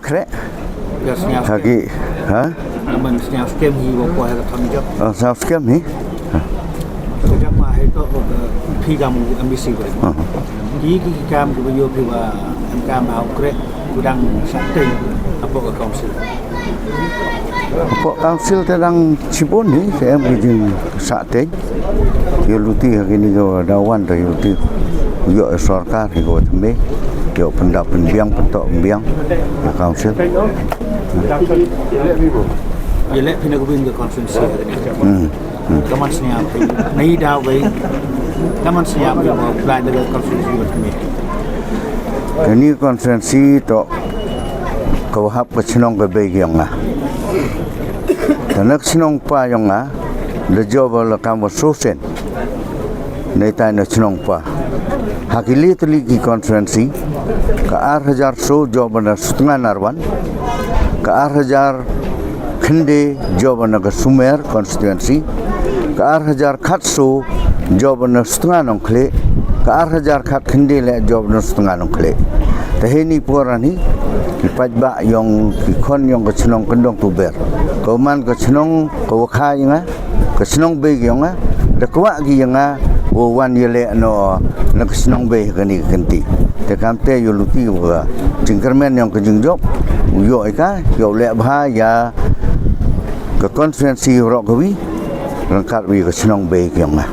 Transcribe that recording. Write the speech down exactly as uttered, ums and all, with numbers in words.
Khreh. Ya, sniaw. Haki, ha? Naman sniaw skem hi wa kwa ha ka thang jop. Oh, sniaw skem hi? Ha. Ka jop ma hi to ko ka phi kam u M B C ko. Aha. Ki, ki, ki kam ko yo ki wa em kam ha u khreh, ko dang sa teng, apo ka council. Apo council te dang chibun hi, te em ki jing sa teng. Yoh luti ha kini ko dawan te yoh luti. Yoh sorkar hi ko teme. Yoh pyndap pynbiang, pyntok pynbiang. Yoh council. Ye leh phi na ka win ka constituency ha kani. Hmm. Hmm. Kaman sniaw phi. Nei daw bei. Kaman sniaw phi mo apply da ka constituency wa teme. Kani constituency to ka wa hap ka chnong ka bei yong nga. Te na ka chnong pa yong nga, da job la kam wa sosen. Nei tai na chnong pa. Ha ki li tylli ki constituency, ka ar hajar so job na Sutnga Narwan, ka ar hajar khynde job na ka Sumer constituency, ka ar hajar khatso job na Sutnga Nongkhleh, ka ar hajar khat khynde le job na Sutnga Nongkhleh. Te heini por ani, ki paidbah yong ki khon yong ka chnong Kyndong Tuber. Ka man ka chnong ka wa kha yong nga, ka chnong bei yong nga, da kwah ki yong nga, wa wan ye leh no, na ka chnong bei kani ka kynti. Te kam te yoh luti wa, jingkyrmen yong ka jingjop, u yoh i ka, yoh leh bha ya, ka constituency rok ka wi, rangkat wi ka chnong bei yong nga.